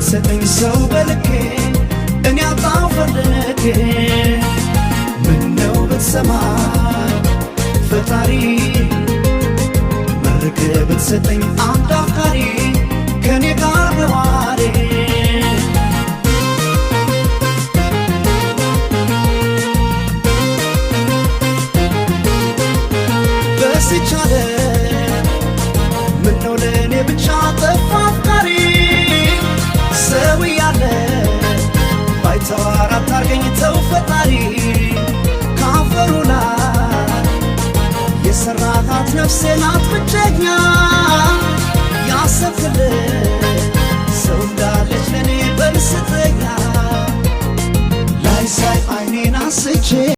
ብትሰጠኝ ሰው በልኬ እኔ አጣው ፈልጌ። ምነው ብትሰማኝ ፈጣሪ፣ መርቅ ብትሰጠኝ አንድ አፍቃሪ ከኔ ጋር ነዋሪ። በስቻለ ምነው ለእኔ ብቻ ጠፋ አፍቃሪ? ሰው እያለ ባይተዋር አታርገኝ ተው ፈጣሪ። ካፈሩ ላይ የሰራሃት ነፍሴ ናት ብቸኛ።